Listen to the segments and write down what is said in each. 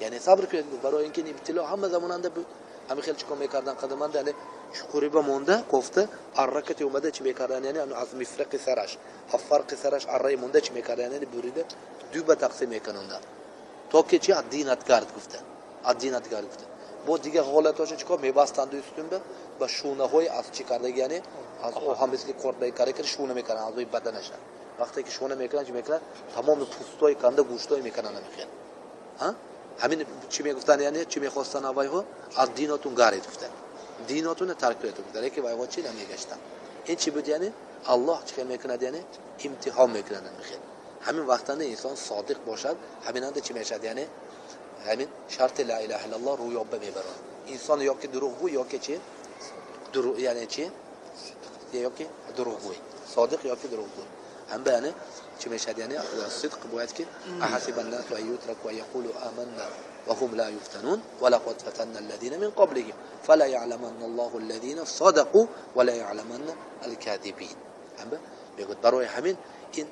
Яъне сабр кунед, гуфт, барои инки ин ибтило ҳама замонанда буд. Ҳамин хел чикор мекардан қадаманда, яъне чуқуриба монда, кофта, арракати омада чӣ мекардан, яъне аз мифрақи сараш, аз фарқи сараш арраи монда чӣ мекардан, яъне бурида ду ба тақсим мекунондан. То ки чи аз динат гард гуфта. Аз динат гард гуфта. Бо дигар ҳолатҳоша чикор мебастанду устунба ба шӯнаҳои аз чӣ кардаги, яъне аз оҳан мисли корд карда шӯна мекарданд аъзои баданаша. Вақте ки шӯна мекунанд, чӣ мекунанд? Тамоми пӯстҳои канда гӯштҳое мекунанд ҳамин. Ҳа? Ҳамин чӣ мегуфтанд, яъне чӣ мехостанд аввайҳо? Аз динотун гаред гуфтанд. Динотунро тарк кунед гуфтанд. Лекин вайҳо чӣ намегаштанд. Ин чӣ буд, яъне? Аллоҳ чӣ мекунад, яъне? Имтиҳон мекунад ҳамин. Ҳамин вақтанда инсон содиқ бошад, ҳаминанда чӣ мешавад, яъне? Ҳамин шарти ла илаҳа иллаллоҳ рӯёбба мебарад. Инсон ёки дурӯғгӯй, ёки чӣ? Дурӯғ, яъне чӣ? Ёки дурӯғгӯй. Содиқ ёки дурӯғгӯй. Ҳам яъне чӣ мешавад, яъне сидқ бояд ки أحسب الناس أن يتركوا أن يقولوا آمنا وهم لا يفتنون ولقد فتنا الذين من قبلهم فلا يعلمن الله الذين صدقوا ولا يعلمن الكاذبين. ҳам мегӯяд барои ҳамин ин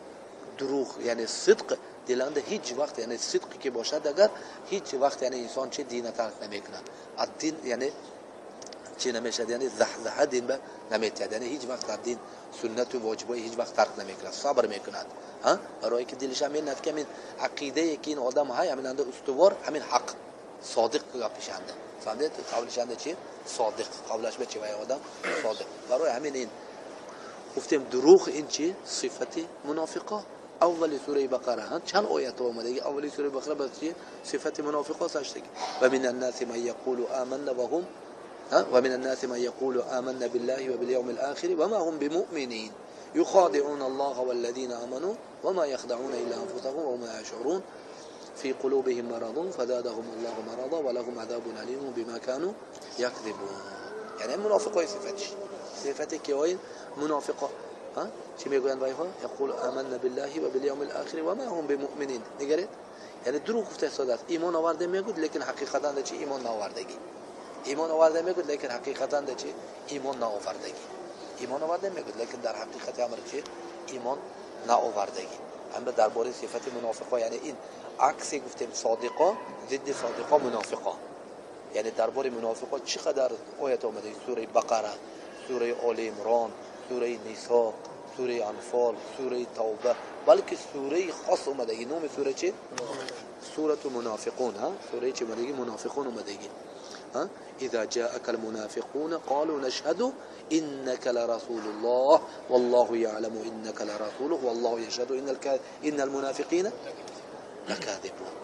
дурӯғ, яъне сидқ диланда ҳеҷ вақт, яъне сидқе ки бошад, агар ҳеҷ вақт, яъне инсон чи дина тарк намекунад, аз дин, яъне чӣ намешавад, яъне заҳзаҳа дин ба наметиҳад, яъне ҳеҷ вақт аз дин суннату воҷибои ҳеҷ вақт тарк намекунад, сабр мекунад. Ҳа? Барои ки дилаш ҳамин над ки ҳамин ақидае ки ин одам ҳай ҳаминанда устувор, ҳамин ҳақ содиқ гапишанда. Фаҳмидед? Қавлишанда чи? Содиқ. Қавлаш ба чи вай одам содиқ. Барои ҳамин ин гуфтем дурӯғ ин чи? Сифати мунофиқо. Аввали сураи Бақара чанд оят омадаги? Аввали сураи Бақара ба чи? Сифати мунофиқо саштаги. Ва мин аннаси ман яқулу аманна ва ҳум ومن الناس من يقول آمنا بالله وباليوم الآخر وما هم بمؤمنين يخادعون الله والذين آمنوا وما يخدعون إلا أنفسهم وما يشعرون في قلوبهم مرض فزادهم الله مرضا ولهم عذاب أليم بما كانوا يكذبون. یعنی منافقای صفتش صفتی که های منافقا ها چی میگویند وایها؟ یقول آمنا بالله وباليوم الآخر وما هم بمؤمنين. نگرید؟ یعنی دروغ گفته است. ایمان آورده میگود لیکن حقیقتا چی؟ ایمان نآوردگی. ایمان آورده میگود لیکن حقیقتا چی؟ ایمان نآوردگی. ایمان آورده میگود لیکن در حقیقت امر چی؟ ایمان نآوردگی. هم درباره صفت منافقا، یعنی این عکس گفتیم صادقا، ضد صادقا منافقا. یعنی درباره منافقا چقدر آیت آمده؟ سوره بقره، سوره آل عمران، سوره نساء، سوره انفال، سوره توبه، بلکه سوره خاص اومده. نام سوره چی؟ سوره منافقون. ها سوره چی اومده؟ منافقون اومده. ها اذا جاءك المنافقون قالوا نشهد انك لرسول الله والله يعلم انك لرسوله والله يشهد ان المنافقين لكاذبون.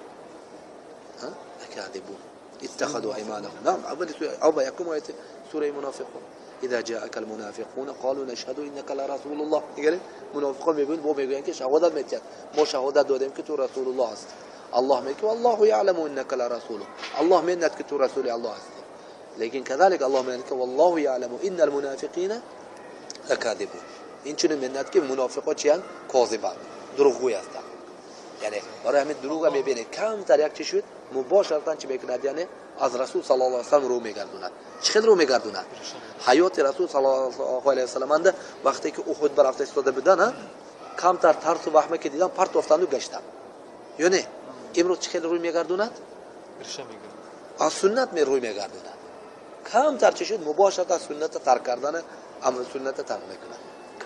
ها لكاذبون اتخذوا ايمانهم. نعم اول سوره يكم سوره المنافقون. اذا جاءك المنافقون قالوا نشهد انك لرسول الله. منافقون میگن با میگن که شهادت میدید، ما شهادت دادیم که تو رسول الله هستی. الله میگه والله يعلم انك لرسوله. الله میداند که تو رسول الله هستی، لیکن كذلك الله میگه که والله يعلم ان المنافقین لكاذبون. این چون میداند که منافقا چیان؟ کاذبان، دروغگوی هستند. یعنی برای همین دروغ میبینید کمتر یک چی شد مباشرتا چی میکند؟ یعنی از رسول صلی الله علیه و سلم رو میگردوند. چه خیلی رو میگردوند؟ حیات رسول صلی الله علیه و سلم انده وقتی که احد برفته ایستاده بودن، کمتر ترس و وهمه که دیدن پرت افتادند و گشتند. یا نه؟ امروز چه خیلی روی میگردوند؟ از سنت می روی میگردوند. کمتر چی شد مباشرتا سنت ترک کردن، امر سنت ترک میکند.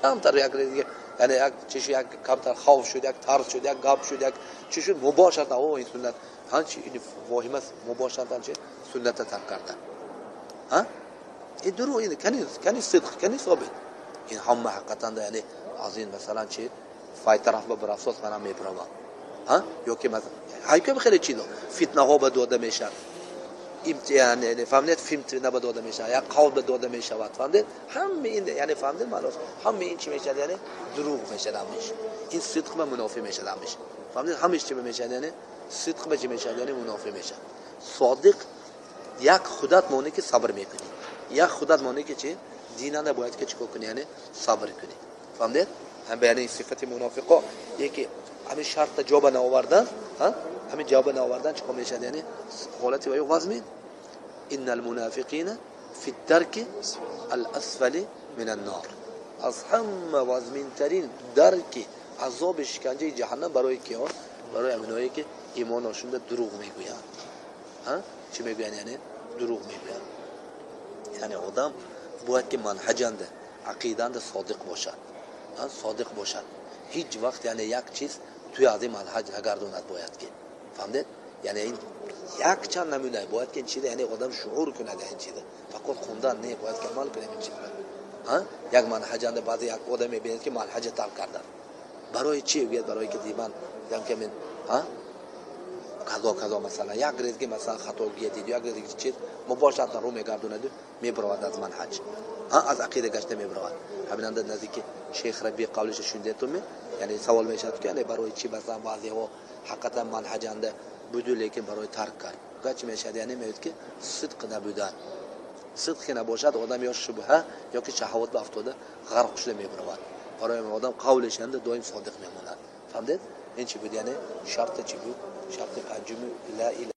کمتر یک دیگه، یعنی یک چیز یک کمتر خوف شد، یک ترس شد، یک گپ شد، یک چی شد مباشرتا او این سنت هنچی این واهمه مباشرتا چه سنت ترک کردن. ها این درو این کنی صدق کنی ثابت این همه حقیقتا یعنی از این مثلا چی فای طرف به برافسوس منم میبرم. ها یا که مثلا های که خیلی چیزا فتنه ها به داده میشن، یعنی فهمیدید فتنه به داده میشه، یا قول به داده میشود. فهمیدید همه این، یعنی فهمیدید معناش همه این چی میشه؟ یعنی دروغ میشه همیشه. این صدق به منافی میشه همیشه. فهمیدید همیشه چی میشه؟ یعنی صدق به چی میشه؟ یعنی منافی میشه. صادق یک خودت مونه که صبر میکنی، یک خودت مونه که چی دینانه باید که چیکار کنی؟ یعنی صبر کنی. فهمیدید هم یعنی صفت منافقا یکی همین شرط جواب نآوردن، ها همین جواب نآوردن چیکار میشه؟ یعنی حالتی و وزمین ان المنافقین فی الدرک الاسفل من النار. از همه وزمین ترین درک عذاب شکنجه جهنم برای کیان؟ برای امنایی که ایمانشون دروغ میگویند. Чӣ мегӯянд? Яъне дурӯғ мегӯянд. Яъне одам бояд ки манҳаҷанда, ақиданда содиқ бошад, содиқ бошад. Ҳеҷ вақт яъне як чиз туи аз ин манҳаҷ нагардонад бояд ки. Фаҳмдед? Яъне ин якчанд намуна бояд ки ин чиза, яъне одам шуур кунад ин чиза. Фақат хондан не, бояд ки амал кунем ин чиза. Як манҳаҷанда баъзе як одам мебинед ки манҳаҷа тарк кардан. Барои чӣ? Гӯяд барои ки диман дидам ки ман казо казо, масалан, як резги масалан хатогия дид, як резги чиз мубошаратан рӯ мегардонаду мебаровад аз манҳаҷ, аз ақида гашта мебаровад. Ҳаминанда наздики шейх Раби қавлиша шундетуми, яъне савол мешавад ки яъне барои чӣ масалан баъзеҳо ҳақиқатан манҳаҷанда буду, лекин барои тарк кард. Чӣ мешавад? Яъне мегӯяд ки сидқ набудан. Сидқе набошад, одам ё шубҳа ё ки шаҳават ба афтода ғарқ шуда мебаровад. Барои одам қавлишанда доим содиқ мемонад. Фаҳмдед? Ин чӣ буд? Яъне шарти чӣ буд? Шарти панҷуми ла.